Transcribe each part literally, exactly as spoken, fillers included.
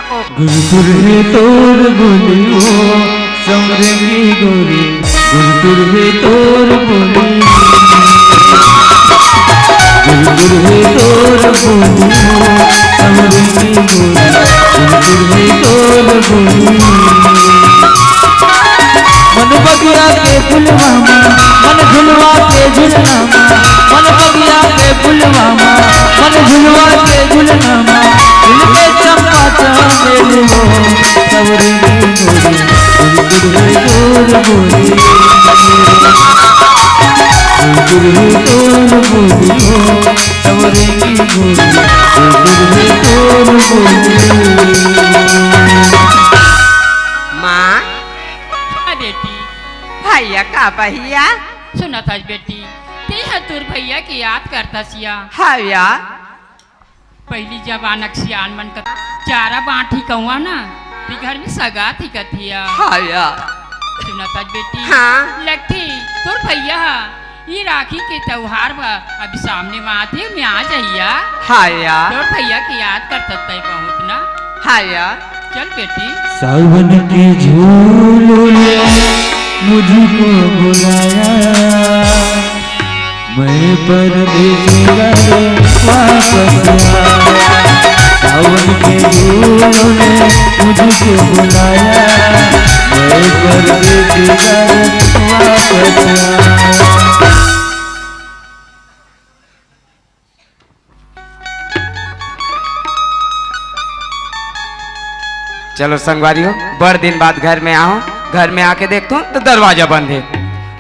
गुरगुर हे तोर बोली ओ, संवरे की गोरी, गुरगुर हे तोर बोली। गुरगुर हे तोर बोली ओ, संवरे की गोरी, गुरगुर हे तोर बोली। मन बगिया के फुलवा मा, मन झुलवा के झुलना मा, मन बगिया के फुलवा मा, मन झुलवा के झुलना मा, झुल के चंपा चमेली ओ, संवरे की गोरी, गुरगुर हे तोर बोली। गुरगुर हे तोर बोली ओ, संवरे की गोरी, गुरगुर हे तोर बोली। माँ। हाँ बेटी। भैया का बहिया? सुनत हस बेटी, तें ह तोर भैया के याद करत हस या। हाँ या। पहिली जमाना के सियान मन का चारा बांटी कौआ ना, ते घर में सगात ही कथिया। हाँ या। सुनत हस बेटी? हाँ। लगथे तोर भैया ह, ये राखी के त्योहार बा, अभी सामने में आथे, में आ जइया। हाँ या। तोर भैया के याद करत हस तैं बहुत ना। हाँ या। चल बेटी। सावन के झूलों ने मुझको बुलाया, मैं परदेसी घर वापस आया। सावन के झूलों ने मुझको बुलाया, मैं परदेसी घर वापस आया। चलो संगवारी हो, बड़ दिन बाद घर में आहों, घर में आके देखथों त दरवाजा बंद हे।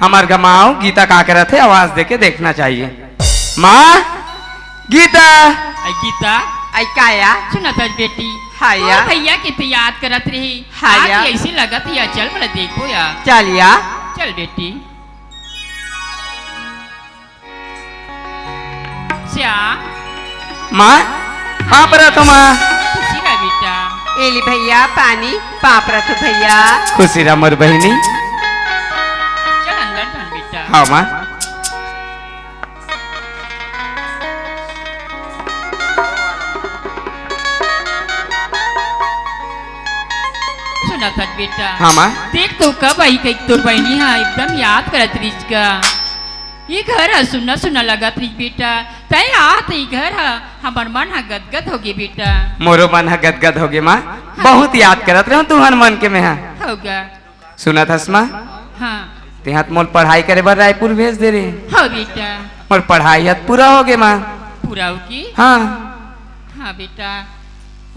हमर घर में आहों, गीता का करत हे, आवाज देके देखना चाहिए। माँ, गीता। आई गीता। आई का या? सुनत हस बेटी? हाँ या। तोर भैया के तो याद करत रहे। हाँ आज या। ऐसे लगत हे या, चल मोला देखबो या। चल या। चल बेटी। श्याम। माँ, पाँव परत हों माँ। खुशी रह बेटा। ए ले भैया पानी, पाँव परत हों भैया। खुशी रह मोर बहिनी। चल अंदर धन बेटा। हाँ माँ। सुनत हस बेटा। हाँ माँ। देख तो कब आई कहिके तोर बहिनी ह एकदम याद करत रहिस गा। ये घर ह सुन्ना सुन्ना लगत रहिस बेटा, तैं आत ये घर ह हमर मन ह गदगद होगे बेटा। मोरो मन ह गदगद होगे माँ, हाँ। बहुत याद करत रहेंव तुहर मन के मेंहा। होगा। सुनत हस माँ? हाँ। तेंहा त मोला पढ़ाई करे बर रायपुर भेज दे रहे। हाँ बेटा। मोर पढ़ाई ह त पूरा होगे माँ। पूरा होगे? हाँ। हाँ बेटा।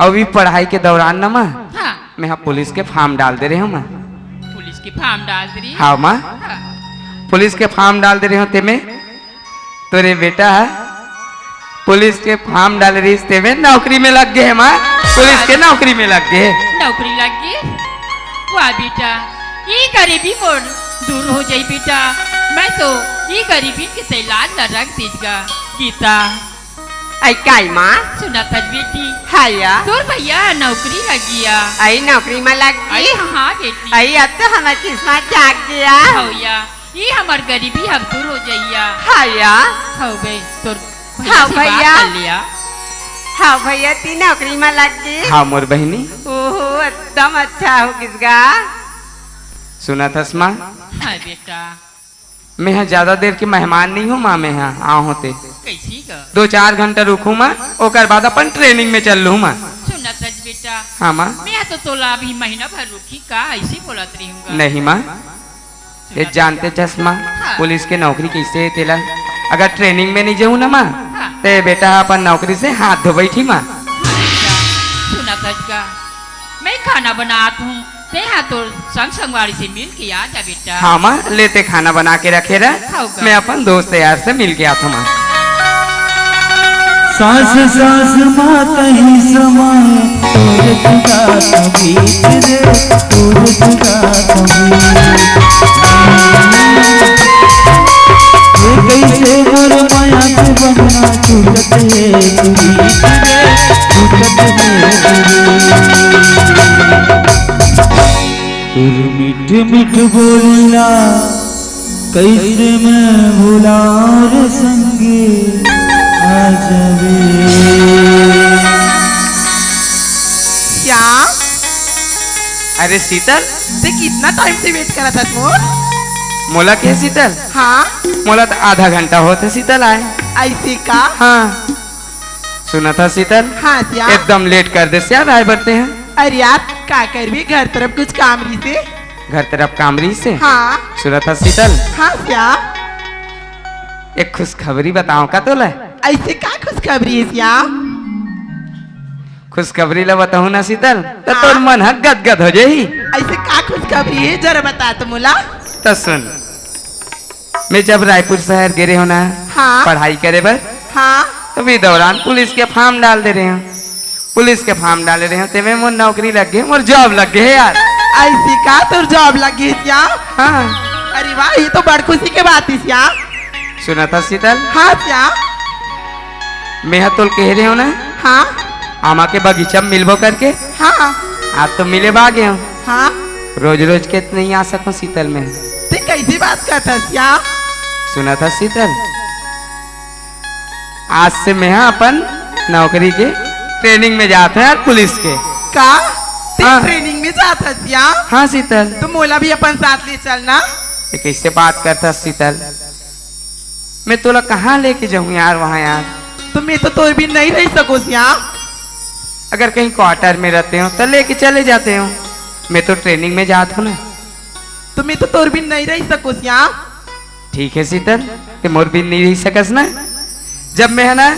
अउ ये पढ़ाई के दौरान न माँ, हाँ। मेंहा पुलिस के form डाल दे रहेंव माँ। पुलिस के form डाल दे रहे? हाँ माँ। हाँ। पुलिस के form डाल दे रहेंव तेमे तोरे बेटा ह पुलिस के form डाले रहिस तेमे नौकरी में लग गे हे माँ। पुलिस के नौकरी में लग गे हे। नौकरी लग गे? वाह बेटा, ये गरीबी मोर दूर हो जाई बेटा। मैं तो ये गरीबी के इलाज ला रख दीस गा गीता। आई काई माँ? सुनत हस बेटी? हाँ या। तोर भैया ह नौकरी लग गे या। आई नौकरी में लग गे? आई हाँ बेटी। आई अब तो हमर किस्मत जाग गे या। हव या, ये हमर गरीबी ह दूर हो जाई या। हाँ या। हव बे, तोर भैया हाँ से बात भैया। कर लिया। हाँ भैया, तें नौकरी में लग गे। हाँ मोर बहिनी। ओहो, एकदम अच्छा होगिस गा। सुनत हस माँ? हाँ बेटा। मेंहा ज्यादा देर के मेहमान नइ हों माँ, मेंहा आहों ते। कइसे गा? दो चार घंटा रुकहूँ माँ, ओकर बाद अपन training में चल लूँ माँ। सुनत हस बेटा? हाँ माँ। मेंहा तो तोला अभी महीना भर रुकही का, अइसे बोलत रहेंव गा। नहीं माँ, तें जानत हस माँ, हाँ। पुलिस के नौकरी कइसे हे तेला, अगर training में नइ जाहूँ ना माँ, हाँ। ते बेटा अपन नौकरी से हाथ धो बइठही माँ। हाँ बेटा, सुनत हस गा, मैं खाना बनात हूँ, तेंहा तोर संग संगवारी से मिल के आ जा बेटा। हाँ माँ, ले तें खाना बना के रखे रह, हाँ गा। मैं अपन दोस्त यार से मिल के आत हूँ माँ। सांस सांस मा तहीं समाए, तोर जुदाई बीत रे, तोर जुदाई बीत। ये कइसे मोर माया के बंधना टूटत हे तू बीत रे, टूटत हे तू बीत। तोर मीठ मीठ बोलना कइसे मैं भुलाओं रे संगी, आ जावे। श्याम, अरे शीतल, ते कितना टाइम से वेट करत हस मोर? मोला के शीतल? हाँ। मोला तो आधा घंटा होत हे शीतल आए। ऐसे का? हाँ। सुनत हस शीतल? हाँ श्याम। एकदम लेट कर देस यार आए बर तें ह। अरे यार, का करबे, घर तरफ कुछ काम रहिसे। घर तरफ काम रहिसे? हाँ। सुनत हस शीतल? हाँ श्याम। एक खुशखबरी बतावं का तोला? ऐसे का खुशखबरी हे श्याम? खुशखबरी ला बताहूं ना शीतल, त हाँ। तोर मन ह गदगद हो जाही। ऐसे का खुशखबरी हे, जरा बता तो मोला। त सुन, मैं जब रायपुर शहर गे रेहेंव ना, हाँ। पढ़ाई करे बर, हाँ। त उही दौरान पुलिस के फॉर्म डाल दे रेहेंव। पुलिस के फॉर्म डाले रेहेंव, तेमे मोर नौकरी लग गे, मोर जॉब लग गे हे यार। ऐसे का तोर जॉब लग गे श्याम? हाँ। अरे वाह, ये तो बड़ खुशी के बात हे श्याम। सुनत हस शीतल? हाँ श्याम। मैं ह तोला कहे रेहेंव ना? हाँ। आमा के बगीचा में मिलबो करके? हाँ। आज तो मिले बर आ गेंव। हाँ। रोज रोज के तो नइ आ सकंव शीतल मैं। ते कइसे बात करत हस श्याम? सुनत हस शीतल? आज से मैं ह अपन नौकरी के ट्रेनिंग में जात हंव यार, पुलिस के। का? ते हाँ। ट्रेनिंग में जात हस श्याम? हाँ शीतल। त मोला भी अपन साथ ले चल ना। ये कइसे बात करत हस शीतल? मैं तोला कहाँ लेके जाहूँ यार, वहाँ यार? त मैं तो तोर बिन नइ रहि सकंव श्याम। अगर कहीं क्वार्टर में रहते हो त लेके चले जाते हो, मैं तो ट्रेनिंग में जात हंव ना। त मैं तो तोर बिन नइ रहि सकंव श्याम। ठीक हे शीतल, ते मोर बिन नइ रहि सकस ना। जब मैं ह ना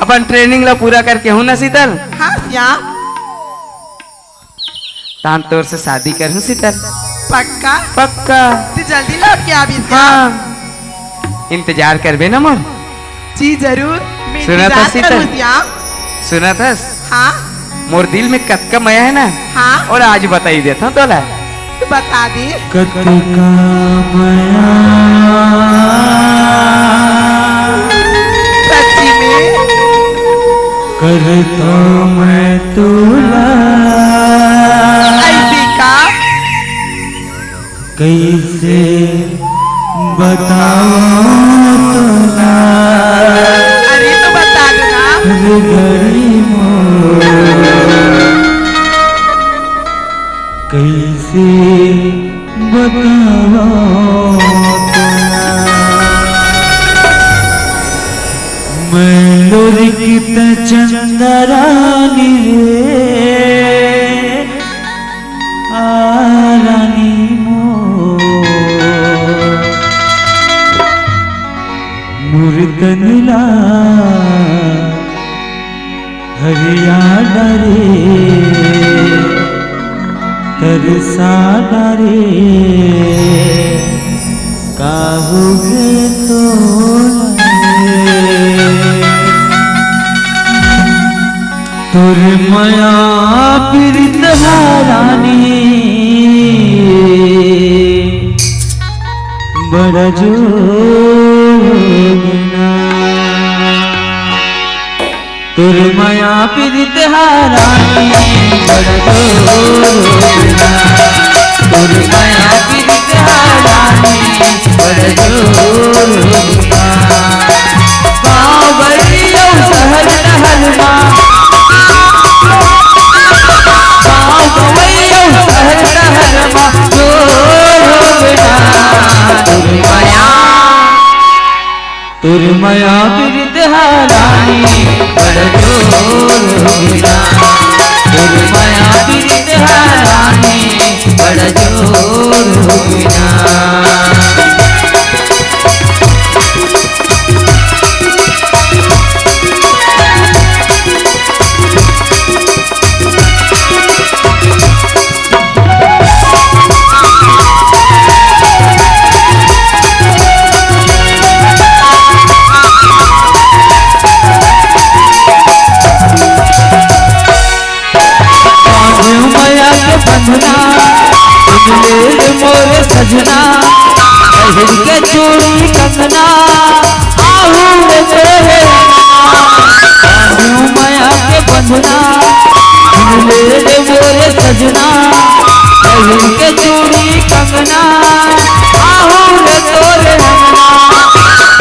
अपन ट्रेनिंग ला पूरा करके आहूँ ना शीतल, हाँ श्याम। तहान तोर से शादी करहूँ शीतल। पक्का? पक्का। ते जल्दी लौट के आबे श्याम। हाँ। इंतजार करबे ना मोर? जी जरूर, मैं सुनत हस इंतजार शीतल? करूँ श्याम। सुनत हस? हाँ। मोर दिल में कतका मया हे ना? हाँ। अउ आज बताई देत हंव तोला। त बता दे। कतका मया। सच्ची में। करथंव मैं तोला। ऐसे का? कइसे बतावंव तोला। अरे त बता दे ना। हर घड़ी मोर कइसे बतावंव तोला। मैं लोरिक त चंदा रानी रे, आ रानी मोर, मोर तन ला हरिया डरे, तरसा डरे, का होगे तोला रे? तोर मया पीरित हा रानी, बड़ा जोर ना। तोर मया पीरित हा रानी, बड़ा जोर ना। तोर मया पीरित हा रानी, बड़ा जोर ना। गाँव गई अउ शहर डहर मा, गाँव गई अउ शहर डहर मा, जोर होगे ना तोर मया। तोर मया पीरित हा रानी, बड़ जोर होगे ना। तोर मया पीरित हा रानी, बड़ जोर होगे ना। बांधेंव मया के बंधना, सुन ले रे मोर सजना, पहिर के चूड़ी कंगना, आहूँ रे तोरे अंगना। बांधेंव मया के बंधना, सुन ले रे मोर सजना, पहिर के चूड़ी कंगना, आहूँ रे तोरे अंगना।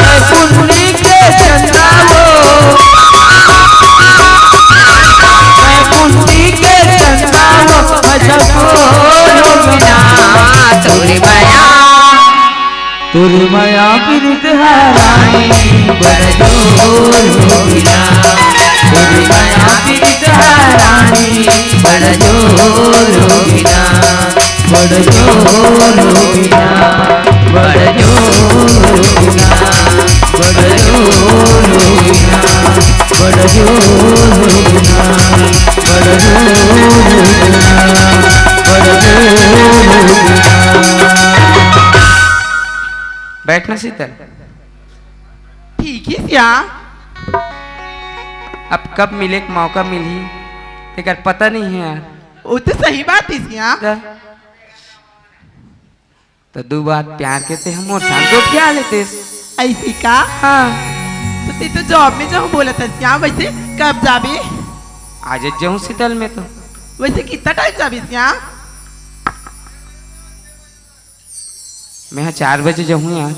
मैं कुंडी के चंदा वो, मैं कुंडी के चंदा वो, मैं झकोर तोर मया पीरित हरानी बड़ जोर होई ना। तोर मया पीरित हरानी बड़ जोर होई ना। बड़ जोर होई ना। बड़ जोर होई ना। बड़ जोर होई ना। बड़ जोर होई ना। बड़ जोर होई ना। बड़ जोर होई ना। बैठ ना शीतल। ठीक हे श्याम। अब कब मिले के मौका मिलही, तेकर पता नहीं हे यार। वो तो सही बात हे श्याम। त, त दू बात प्यार के ते हमर साथ गोठिया लेतेस। अइसे का? हाँ। त ते तो job में जाहूँ बोलत हस श्याम, वइसे कब जाबे? आज जाहूँ शीतल में तो। वइसे कितना time जाबे श्याम? मैं ह चार बजे जाहूँ यार।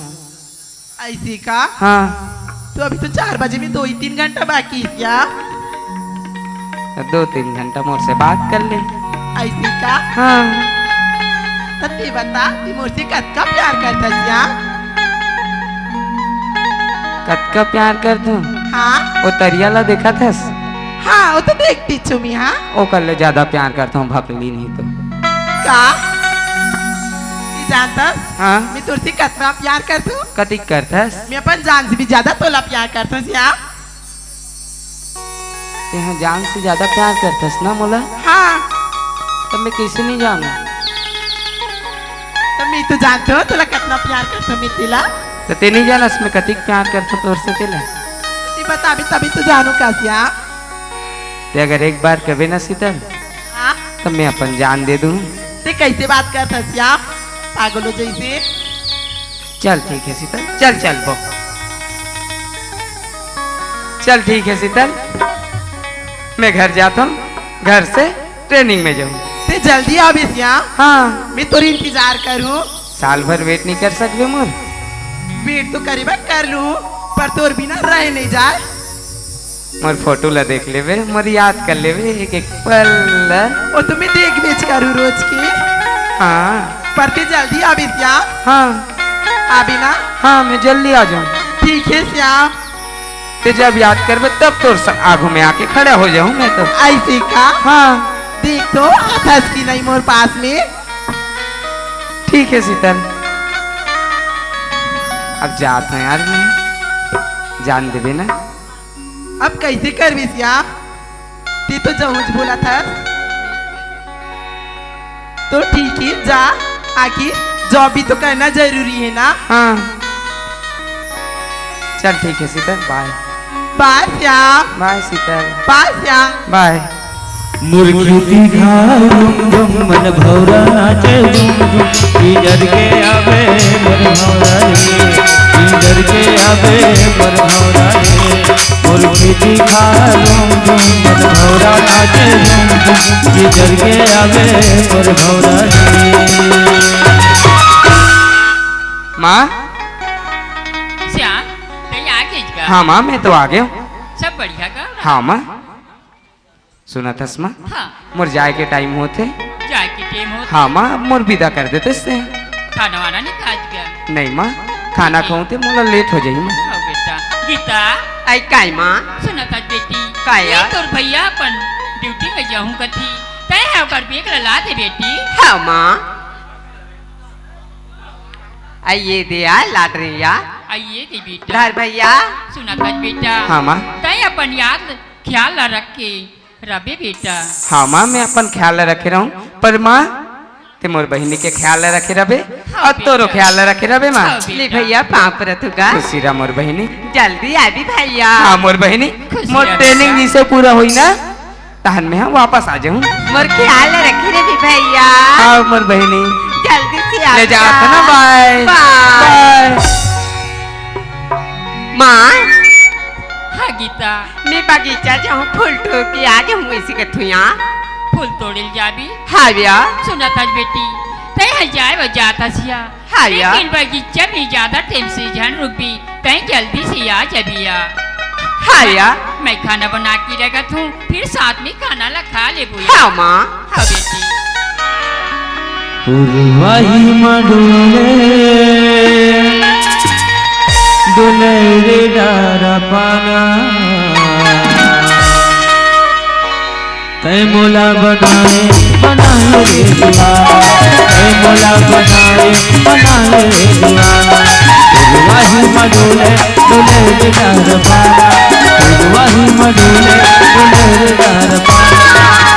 अइसे का? हाँ। त अभी तो चार बजे में दो ही तीन घंटा बाकी हे श्याम। त दो तीन घंटा मोर से बात कर ले। अइसे का? हाँ। त ते बता, ते मोर से कतका प्यार करथस श्याम? कतका प्यार करथों? हाँ। वो तरिया ला देखत हस? हाँ, वो तो देखत हँव मैं, हाँ। ओकर ले ज्यादा प्यार करथों, भकली नहीं तो। का? ते जानथस? हाँ। मैं तोर से कतना प्यार करथों? कतिक करथस? मैं अपन जान से भी ज्यादा तोला प्यार करथों श्याम। तेंह जान से ज्यादा प्यार करथस ना मोला? हाँ। त मैं कइसे नहीं जानों? त मैं तो जानथों तोला कतना प्यार करथों मैं तेला। त ते नहीं जानस मैं कतिक प्यार करथों तोर से तेला? ते बताबे तभी तो जानों का श्याम। ते अगर एक बार कबे ना शीतल, हाँ? त मैं अपन जान दे दूँ। ते कइसे बात करथस श्याम? पागल हो जइसे। चल ठीक हे शीतल, चल चल बो। चल ठीक हे शीतल, मैं घर जाथों, घर से training में जाहूँ। ते जल्दी आबे श्याम। हाँ। मैं तोर इंतजार करहूँ। साल भर wait नहीं कर सकबे मोर? Wait तो करे बर कर लूँ, पर तोर बिना रहे नहीं जाए। मोर photo ला देख लेबे, मोर याद कर लेबे एक एक पल ला। वो तो मैं देखबेच करहूँ रोज के। हाँ। पर ते जल्दी आबे श्याम। हाँ। आबे ना? हाँ, मैं जल्दी आ जाहूँ। ठीक हे श्याम। ते जब याद करबे तब तोर स-, आगू में आके खड़ा हो जाहूँ मैं तो। अइसे का? हाँ। देख तो, आथस कि नहीं मोर पास में? ठीक हे शीतल, अब जात हँव यार मैं, जान देबे ना। अब कइसे करबे श्याम? ते तो जाहूँच बोलत हस। तो ठीक हे, जा, आखिर job भी तो करना जरूरी हे ना। हाँ। चल ठीक हे शीतल, bye। Bye श्याम। Bye शीतल। Bye श्याम। Bye। मोर खेती खार रुम झुम, मन भौरा नाचे झुम झुम। इधर के आवे मोर भौरा रे, इधर के आवे मोर भौरा रे। मोर खेती खार रुम झुम, मन भौरा नाचे झुम झुम। इधर के आवे मोर भौरा रे। माँ। श्याम, तैं आ गेस का? हाँ माँ, मैं तो आ गेंव। सब बढ़िया का? हाँ माँ। सुनत हस माँ? हाँ। मोर जाए के time होत हे। जाए के time होत हे? हाँ माँ, अब मोर बिदा कर देतेस तें। खाना वाना नहीं खात का? नहीं माँ, खाना खाहूँ ते मोला late हो जाही माँ। हाँ बेटा। गीता। अई काय माँ? सुनत हस बेटी? काय? ये तोर भैया अपन duty में जाहूँ कथे, तैं ह ओकर bag ला ला दे बेटी। हाँ माँ। अई ये दे आ, लात रही आ। अई ये दे बेटा। धर भैया। सुनत हस बेटा? हाँ माँ। तैं अपन याद ख्याल ला रख के रबे बेटा। हाँ माँ, मैं अपन ख्याल ला रखे रहूँ, पर माँ, तें मोर बहिनी के ख्याल ला रखे रबे, हाँ अउ तोरो बेटा। ख्याल ला रखे रबे माँ। हाँ बेटा। ले भैया, पाँव परत हँव गा। खुशी रह मोर बहिनी। जल्दी आबे भैया। हाँ मोर बहिनी, खुशी मोर रह training बेटा। जइसे पूरा होही ना, तहन मैं ह वापस आ जाहूँ। मोर ख्याल रखे रबे भैया। हाँ मोर बहिनी। जल्दी से आ ले जात हँव ना, bye। Bye। Bye। माँ। हाँ गीता। मैं बगीचा जाहूँ, फूल टोर के आ जाहूँ, अइसे कथों या। फूल तोड़े ल जाबे? हाँ या। सुनत हस बेटी, तैं ह जाए बर जात हस या। हाँ या। लेकिन बगीचा में ज्यादा time से झन रुकबे, तैं जल्दी से आ जाबे या। हाँ या। मैं खाना बना के रखत हँव, फिर साथ में खाना ला खा लेबो या। हाँ माँ। हाँ बेटी। पुरवा ही म डोले, डारा पाना। तै मोला बनाए, बनाए रे दीवाना। तै मोला बनाए, बनाए रे दीवाना। फुलवाही म डोले, डोले रे डारा पाना। फुलवाही म डोले, डोले रे डारा पाना।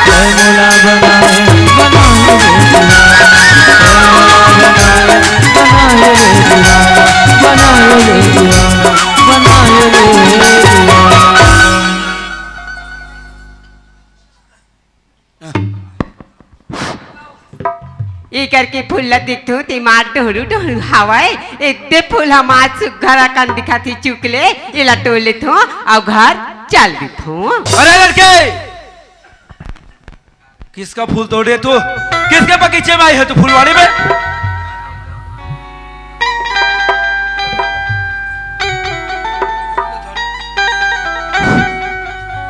तै मोला बनाए, बनाए रे दीवाना। तै मोला बनाए, बनाए रे दीवाना। बनाए रे दीवाना। बनाए रे दीवाना। ए करके फूल ला देखथों, ते मार डोहरू डोहरू हावय। एदे फूल ह मार सुग्घर अकन दिखत हे, चुक ले, एला टोर लेथों अउ घर चल देथों। अरे लड़के, किसका फूल तोड़ रहे तू? किसके बगीचे में आई है तू फुलवाड़ी में?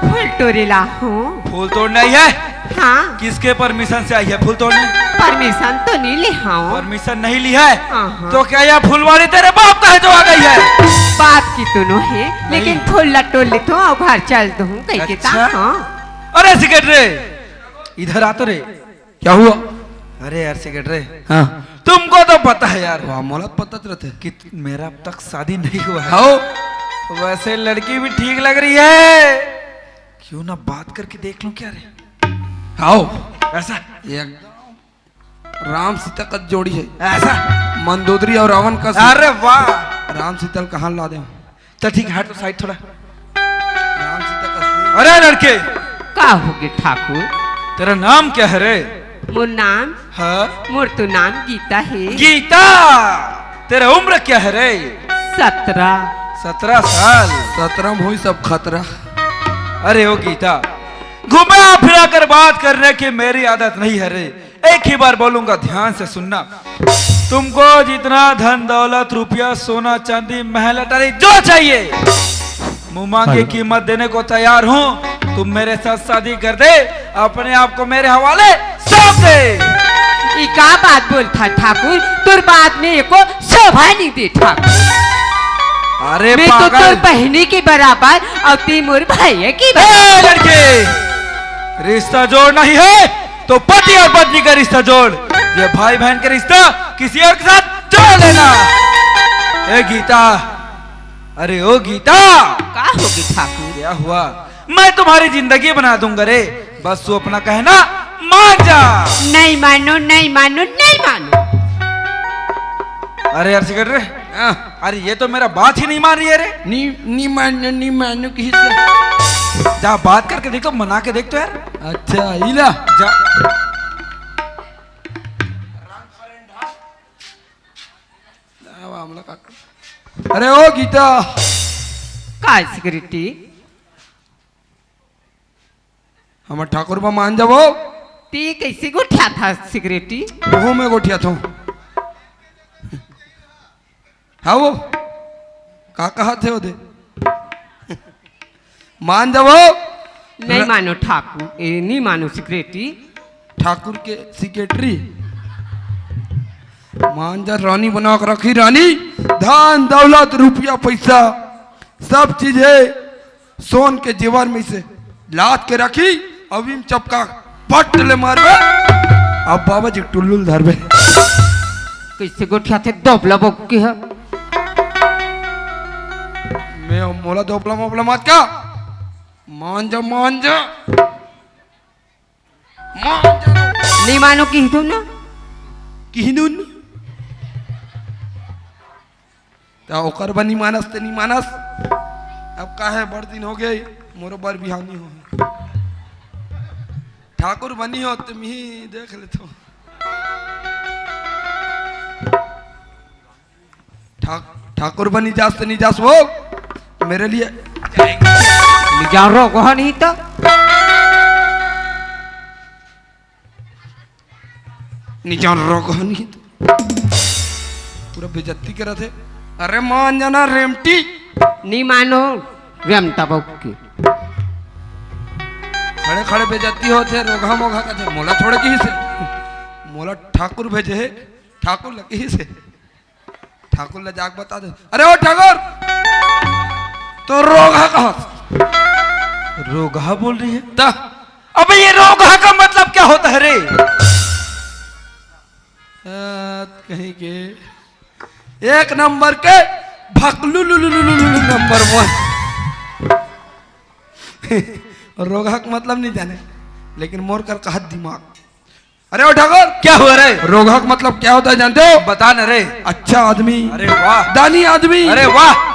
फूल टोरे ला हूँ। फूल तोड़ने आई है? हाँ। किसके परमिशन से आई है फूल तोड़ने? परमिशन तो नहीं ले हूँ। परमिशन नहीं ली है? हाँ, हाँ। तो क्या यह फुलवाड़ी तेरे बाप का है जो आ गई है? बाप की तो नो है, नहीं। लेकिन फूल ला टोर लेथों अउ घर चल दूँ कह के ता, अच्छा। हाँ। अरे सेक्रेटरी, इधर आ तो रे। क्या हुआ? अरे यार सेक्रेटरी, हाँ। तुमको तो पता है यार। वाह, मोला पता तो रहता है। कि मेरा अब तक शादी नहीं हुआ है। हाओ। वैसे लड़की भी ठीक लग रही है, क्यों ना बात करके देख लूं क्या रे? हाओ। ऐसा? एकदम राम सीता का जोड़ी है। ऐसा? मंदोदरी और रावण का। अरे वाह। राम सीता ल कहाँ ला दे? चल ठीक है, हट तो साइड थोड़ा। राम सीता का scene। अरे लड़के, का होगे ठाकुर? तेरा नाम क्या है रे? मोर नाम? हाँ? मोर तो नाम गीता है। गीता, तेरा उम्र क्या है रे? सत्रह। सत्रह साल? सत्रह में हुई सब खतरा। अरे ओ गीता, घुमा फिरा कर बात करने की मेरी आदत नहीं है रे। एक ही बार बोलूंगा, ध्यान से सुनना। तुमको जितना धन दौलत, रुपया, सोना, चांदी, महल अटारी जो चाहिए, मुंह मांगे कीमत देने को तैयार हूँ। तुम मेरे साथ शादी कर दे, अपने आप को मेरे हवाले सौंप दे। ई का बात बोलथा ठाकुर? तोर बात में एको शोभा नहीं दे ठाकुर। अरे मैं तो पागल। तोर बहिनी के बराबर अउ तैं मोर भाई के बराबर। ए लड़के, रिश्ता जोड़ नहीं है तो पति और पत्नी का रिश्ता जोड़, ये भाई बहन का रिश्ता किसी और के साथ जोड़ लेना। ए गीता, अरे ओ गीता। का होगे ठाकुर? क्या हुआ? मैं तुम्हारी जिंदगी बना दूंगा रे, बस तू अपना कहना मान जा। नहीं मानों, नहीं मानों, नहीं मानों। अरे यार सेक्रेटरी, हाँ। अरे ये तो मेरा बात ही नहीं मान रही है रे। नी, नी मानों, नी मानों किसी से। जा बात करके देख तो, मना के देख तो यार। अच्छा, इला। जा। अरे ओ गीता। का सेक्रेटरी? हमर ठाकुर बा मान जाबो। तैं कइसे गोठियाथस सेक्रेटरी? ओहू मैं गोठियाथों। हाँ वो, का कहत हे ओदे? मान जाबो। नहीं मानों ठाकुर, ए, नहीं मानों सेक्रेटरी। ठाकुर के सेक्रेटरी। मान जा, रानी बना के रखही, रानी। धन, दौलत, रुपया, पैसा, सब चीज हे। सोन के जेवर में से लाद के रखही, अभी में चपका पट ले मारबे, अब बाबा जी टुल्लू ल धरबे। कइसे गोठियाथे दोबला बउकी ह। मैं मोला दोबला मोबला मत का। मान जा, मान जा। मान जा। नहीं मानों किहिदूँ ना। किहिदूँ ना। त ओकर बर नी मानस ते नी मानस। अब का हे, बड़ दिन होगे, मोरो बर बिहाव नी होहे। ठाकुर बनी हो त मिही देख लेथों। ठा-, ठाकुर बनी जास त नी जास वो मेरे लिए। निजान रोगहा नहीं तो। निजान रोगहा नहीं तो। पूरा बेइज्जती करत हे। अरे मान जाना रेमटी। नी मानों, रेमटा बउकी। खड़े खड़े बेइज्जती होत हे, रोगहा मोगहा कथे। मोला थोड़े किहिसे। मोला ठाकुर भेजे हे, ठाकुर ल किहिसे। ठाकुर ला जाके बता दे। अरे ओ ठाकुर, तो रोगहा कहा। रोगहा बोल रही है। ता अबे, ये रोगहा का मतलब क्या होता है रे? एक नंबर के भकलू लुलू नंबर वन। रोगहा का मतलब नहीं जाने, लेकिन मोर कर कहत दिमाग। अरे ओ ठाकुर, क्या हुआ रे? रोगहा का मतलब क्या होता है जानते हो? बता ना रे। अच्छा आदमी। अरे वाह। दानी आदमी। अरे वाह।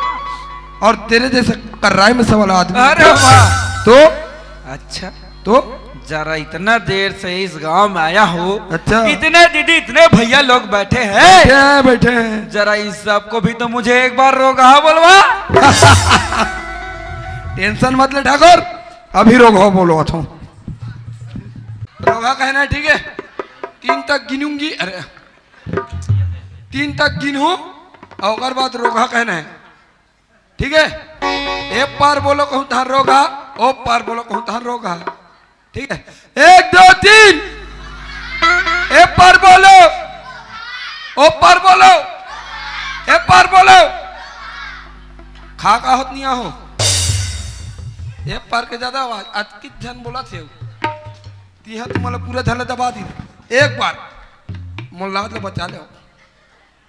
और तेरे जैसे कर्राई में से वाला आदमी। अरे वाह। तो अच्छा। तो जरा इतना देर से इस गांव में आया हूँ। अच्छा। इतने दीदी, इतने भैया लोग बैठे हैं। बैठे हैं, बैठे हैं। जरा इन सबको भी तो मुझे एक बार रोगहा बोलवा। टेंशन मत ले ठाकुर, अभी रोगहा बोलवा था। रोगहा कहना है, ठीक है? तीन तक गिनूंगी। अरे, तीन तक गिनहूं और ओकर बाद रोगहा कहना है, ठीक है? ए पार बोलो कहूं तहां रोगहा, ओ पार बोलो कहूं तहां रोगहा, ठीक है? एक, दो, तीन। ए पार बोलो, ओ पार बोलो, ए पार बोलो। खा का होत नहीं आहो। ए पार के ज्यादा आवाज, अतकित झन बोला थे। तिहा तुम्हारा पूरा झन दबा दी। एक बार मोर लाज ला बचा ले,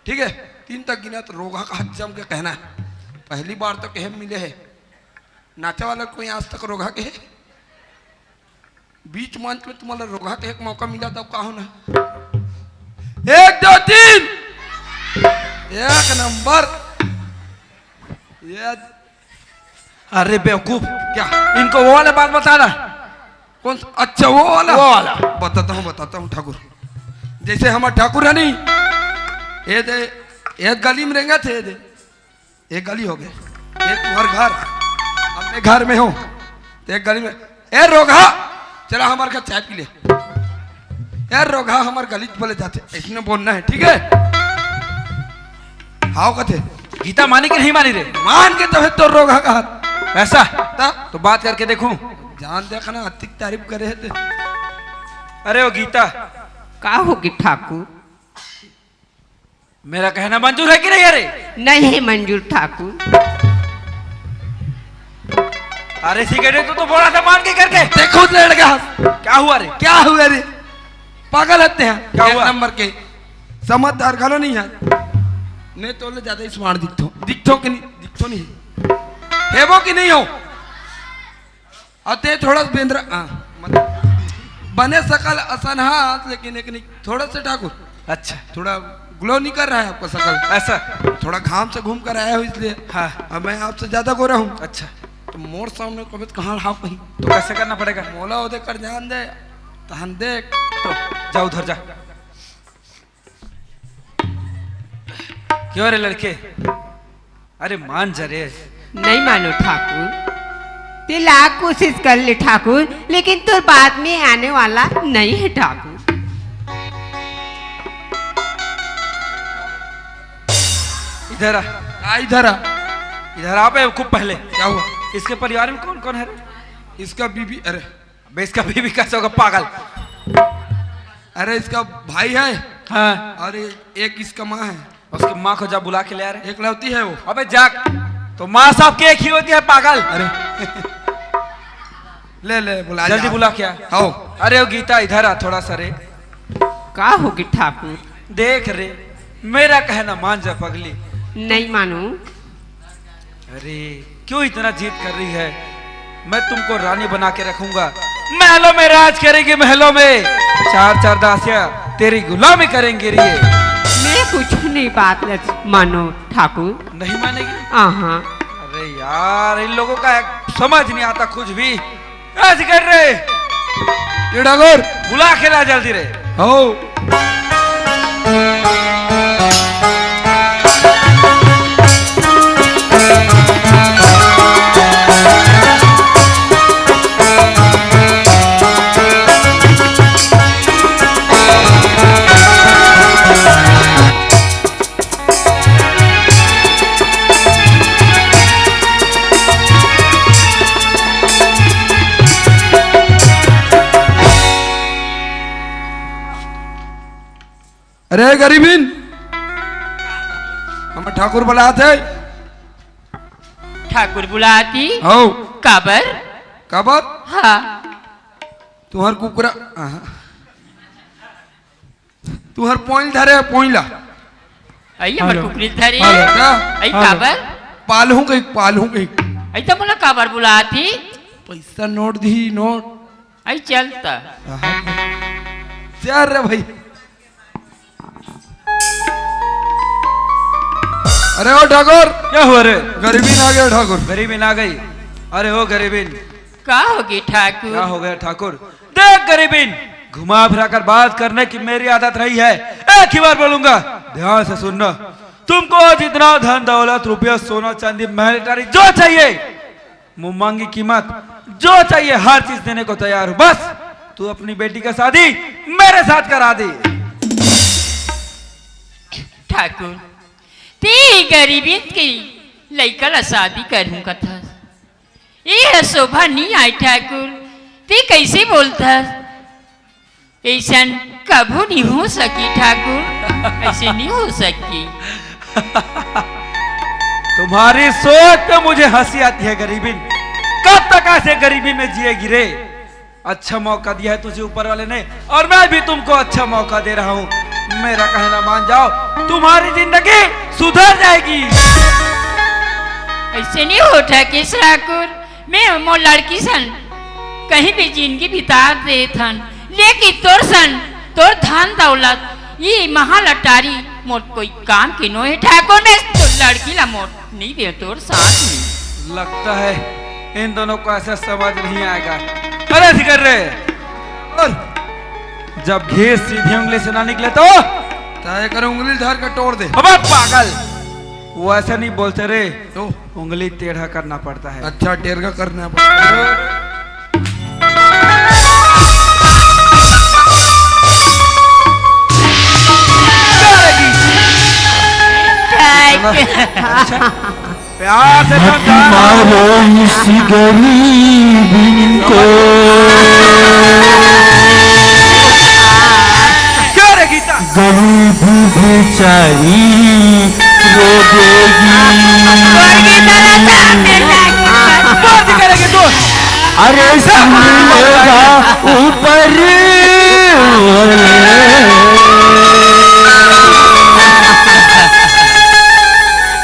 ठीक है? तीन तक गिना तो रोगहा का हाथ जम के कहना है। पहली बार तो कहे मिले है नाचे वाला कोई आज तक रोगहा के है? बीच मंच में तुम्हारा रोगहा के एक मौका मिला तब का होना। एक, दो, तीन। एक नंबर। ये अरे बेवकूफ, क्या? इनको वो वाला बात बताना। कौन सा? अच्छा, वो वाला। वो वाला। बताता हूँ, बताता हूँ ठाकुर। जैसे हमारे ठाकुर है नहीं, ये दे, ये गली में रेंगथे, ये दे, एक गली हो गए, एक तुम्हारे घर, अब मैं घर में हूँ, तो एक गली में, ए रोगहा, चला हमारे घर चाय पी ले। ए रोगहा, हमारे गली बोले जाते, इसने बोलना है, ठीक है? हाव कथे। गीता मानी कि नहीं मानी रे? मान के तबे तो रोगहा कहा। ऐसा? ता? तो बात करके देखूं। जान देखना, अतिक तारीफ करे है ते। अरे ओ गीता। का हो गया ठाकुर? मेरा कहना मंजूर है कि नहीं? अरे नहीं मंजूर ठाकुर। अरे सिगरेट तो, तो बोला था मान के करके। देखो लड़ गया। क्या हुआ रे? क्या हुआ रे? पागल हते हैं। क्या एक हुआ? नंबर के समझदार घलो नहीं है। नहीं तो ले ज्यादा ही smart दिखथो। दिखथो कि नहीं? दिखथो नहीं। हेबो कि नहीं हो? अते थोड़ा सा बेंद्रा, हाँ, मतलब, बने सकल असन हाथ, लेकिन एक नहीं, थोड़ा सा ठाकुर। अच्छा। थोड़ा ग्लो नहीं कर रहा है आपका शकल। ऐसा? थोड़ा घाम से घूम कर आया हूँ इसलिए। हाँ। अब मैं आपसे ज्यादा गोरा हूँ। अच्छा। तो मोर सामने कभी तो कहाँ हाव कहीं। तो कैसे करना पड़ेगा? मोला ओदे कर जान दे, तहन देख। तो जा उधर जा। क्यों रे लड़के? अरे मान जा रे। नहीं मानो ठाकुर, ते लाख कोशिश कर ले ठाकुर, लेकिन तोर बात में आने वाला नहीं है ठाकुर। इधर आ। आ, इधर आ। इधर आ बे, खूब पहले। क्या हुआ? इसके परिवार में कौन कौन है रे? इसका बीबी, अरे। अबे इसका बीबी कैसे होगा पागल? अरे इसका भाई है। हाँ। और एक इसका माँ है। उसकी माँ को जा बुला के ले आ रे। एकलौती है वो। अबे जा, तो माँ साहब की एक ही होती है पागल। अरे ले ले बुला जल्दी जा। बुला क्या? हाँ। अरे ओ गीता इधर आ थोड़ा सा रे। का हो गया ठाकुर? देख रे, मेरा कहना मान जा पगली। नहीं मानू। अरे क्यों इतना जिद कर रही है? मैं तुमको रानी बना के रखूंगा, महलों में राज करेंगे, महलों में। चार चार दासियां तेरी गुलामी करेंगे रे। मैं कुछ नहीं बात मानो ठाकुर। नहीं मानेगी? हाँ। अरे यार, इन लोगों का समझ नहीं आता कुछ भी। ऐसे कर रे। ये ठाकुर। बुला के ला जल्दी रे। हो। अरे गरीबिन, हम ठाकुर बलात है। ठाकुर बुलाती। हौ। काबर? काबर? हाँ। तुहर कुकरा, आहा। तुहर पोइल धरे, पोइला। आई हमर हेलो। कुकरी धरे। हेलो, का? आई हेलो। काबर? पालहूँ कही, पालहूँ कही। आई त मोला काबर बुलाती? पैसा नोट दी, नोट। आई चल त। आहा। चल रे भाई। अरे ओ ठाकुर। क्या हुआ रे? गरीबिन आ गया ठाकुर। गरीबिन आ गई। अरे ओ गरीबिन। का हो गई ठाकुर? क्या हो गया ठाकुर? देख गरीबिन, घुमा फिरा कर बात करने की मेरी आदत रही है। एक ही बार बोलूंगा, ध्यान से सुनना। तुमको जितना धन दौलत, रुपया, सोना, चांदी, महल अटारी जो चाहिए, मुंह मांगी कीमत, जो चाहिए हर चीज देने को तैयार हूँ। बस तू अपनी बेटी का शादी मेरे साथ करा दे। ठाकुर, ते गरीबिन के लइका ला शादी करहूं कथस। ये ह शोभा नी आय ठाकुर, ते कैसे बोलथस? ऐसन कभू नहीं हो सकी ठाकुर, ऐसे नहीं हो सकी। तुम्हारी सोच पे मुझे हंसी आती है गरीबिन। कब तक ऐसे गरीबी में जिएगी रे? अच्छा मौका दिया है तुझे ऊपर वाले ने, और मैं भी तुमको अच्छा मौका दे रहा हूँ। मेरा कहना मान जाओ, तुम्हारी जिंदगी सुधर जाएगी। ऐसे नहीं होता किस ठाकुर, मैं मोर लड़की सन कहीं भी जिंदगी बिता देथन, लेकिन तोर सन, तोर धन दौलत, ये महल अटारी मोर कोई काम के नो है ठाकुर, मैं तो लड़की ला मोर नहीं दे तोर साथ में। लगता है इन दोनों को ऐसा समझ नहीं आएगा। अरे जिगर रे, और जब घी सीधी उंगली से ना निकले तो? तय कर उंगली धर के तोड़ दे। अबे पागल, वो ऐसा नहीं बोलते रे। तो? उंगली टेढ़ा करना पड़ता है। अच्छा, टेढ़ा करना पड़ता है। अच्छा, प्यार से मत समझा। मारो इस गरीब इनको। क्या रे गीता? गरीब बेचारी रो देगी। बंद करेगी तू। अरे सुन लेगा ऊपर वाले।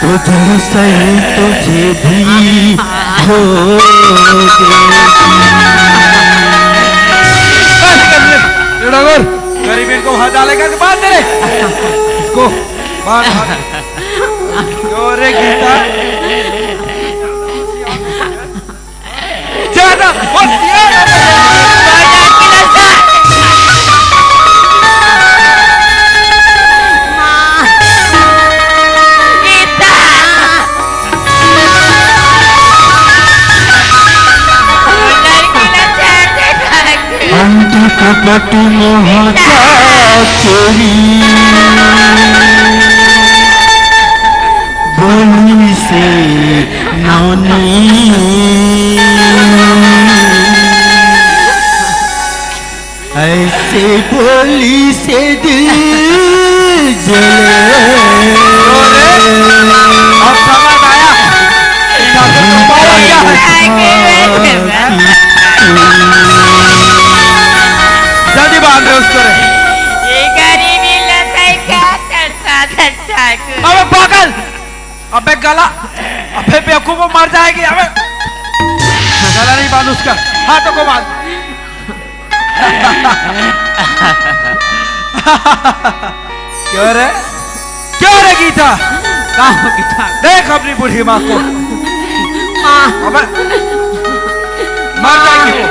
तो दरअसल तुझे भी हो गई। बस कर ले। ये डगर, गरीब इनको हाथ डालेगा तो बांध दे रे। इसको बांध, बांध। क्यों रे गीता? ज्यादा होशियार हो गया। अंत कपट मोह का चोरी, बोली से नौनी। ऐसे बोली से दिल जले। अब समझ आया। ठाकुर को पावर क्या है? जल्दी बांध दे उसको रे। ये गरीबी लताई का करता था ठाकुर। अबे पागल, अबे गला, अबे बेवकूफ, वो मर जाएगी। अबे गला नहीं बांध उसका, हाथों को बांध। क्यों रे, क्यों रे गीता? का हो गीता? देख अपनी बूढ़ी माँ को। माँ। अबे मर जाएगी वो।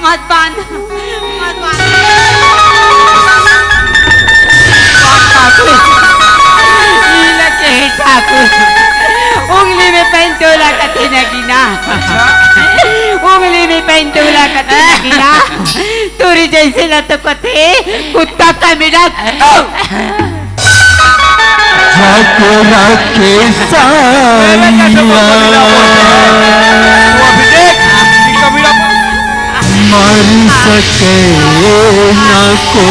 मत बांध, मत बांध। ठाकुर, ई लगे हे ठाकुर। उंगली में पहन तोला कथे न गिना। अच्छा। उंगली में पहन तोला कथे न गिना। तोरी जैसे न तो कथे कुत्ता का मेरा। ठाकुरा के सालिया। वो अभी देख, ये कमीना। मर सके न को।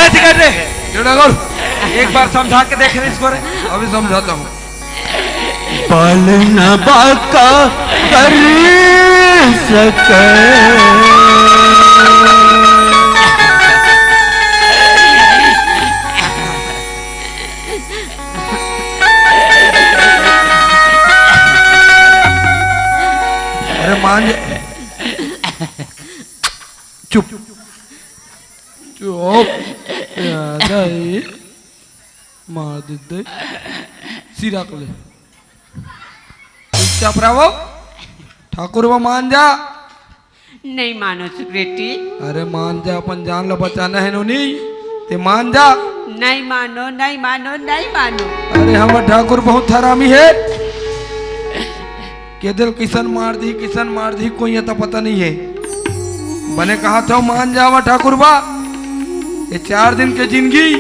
ऐसे कर दे। ये ठाकुर, एक बार समझा के देख रहे इसको रे। अभी समझाता हूँ। बल न बाका कर सके। अरे मान जा। चुप। चुप। याद आई। मार देते। सिरक ले। चुपचाप रहो। ठाकुर बा मान जा। नहीं मानो सुग्रेटी। अरे मान जा, अपन जान ला बचाना है नोनी। ते मान जा। नहीं मानो, नहीं मानो, नहीं मानो। अरे हमर ठाकुर बहुत हरामी है। के दिल किसन मार दी, किसन मार दी, कोई ये तो पता नहीं है। बने कहा था मान जावा ठाकुर बा। ये चार दिन के जिंदगी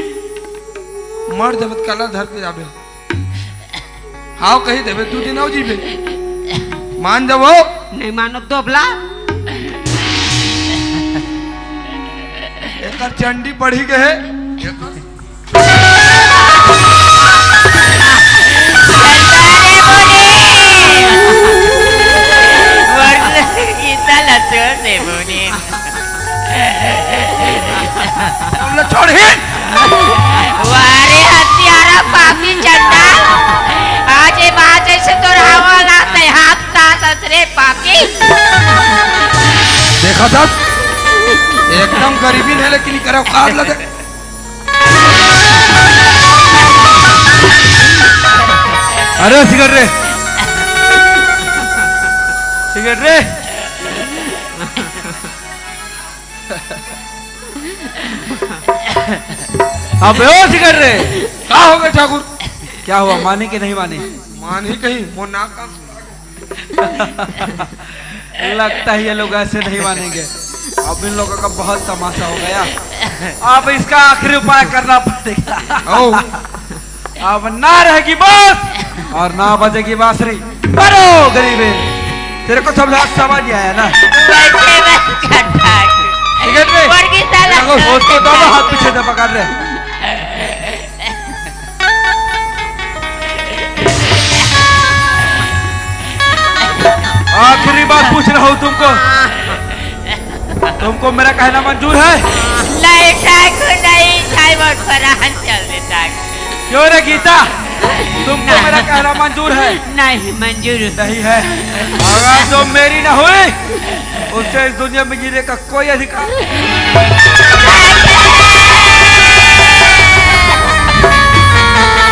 मर जब कला धर के जाबे। हाव कही देबे, दू दिन अउ जीबे। मान जावो। नहीं मानो दोबला। एकर चंडी बढ़ी गए। गीता ला छोड़ दे मुनि। बोल छोड़ ही। वारे हत्यारा पापी चंडाल, आज ये बात जैसे तो रावण आता है, हाथ का ससरे पापी। देखा था, एकदम गरीबी नहीं, लेकिन करो काट लगे। अरे सिगरेट रे, सिगरेट रे। अबे ओ सिगरेट रे, का हो गए ठाकुर? क्या हुआ, माने कि नहीं माने? मान ही कहीं, वो नाक कान सुना दे। लगता है ये लोग ऐसे नहीं मानेंगे। अब इन लोगों का बहुत तमाशा हो गया। अब इसका आखिरी उपाय करना पड़ेगा। ओ। अब ना रहेगी बांस और ना बजेगी बांसुरी। मरो गरीबे, तेरे को सब समझ नहीं आया ना? बचे बस खटाक। सिगरेट रे। मुर्गी साला। देखो, उसको दोनों हाथ पीछे से पकड़ रहे। आखिरी बात पूछ रहा हूँ तुमको, तुमको मेरा कहना मंजूर है? नहीं ठाकुर, नहीं, ठाकुर, फरहान चल दे ठाकुर। क्यों रे गीता, तुमको नहीं। मेरा कहना मंजूर है? नहीं मंजूर। नहीं है। अगर जो मेरी ना हुई, उससे इस दुनिया में जीने का कोई अधिकार नहीं।